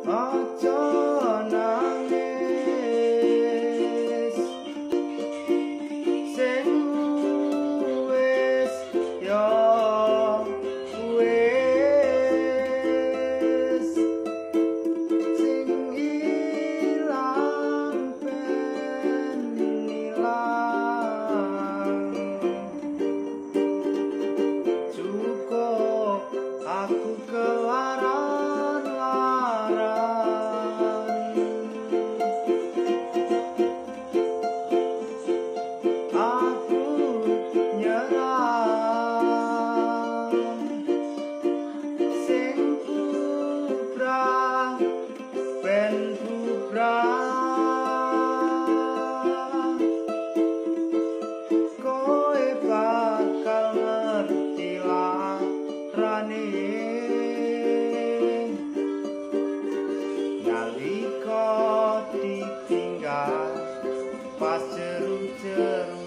Aja nangis, sing wis ya wis, sing ilang ben ilang. Cukup aku kelaran laran, aku nyerah. Sing bubrah ben bubrah, kowe bakal ngerti larane nalika ditinggal pas jeru-jerune.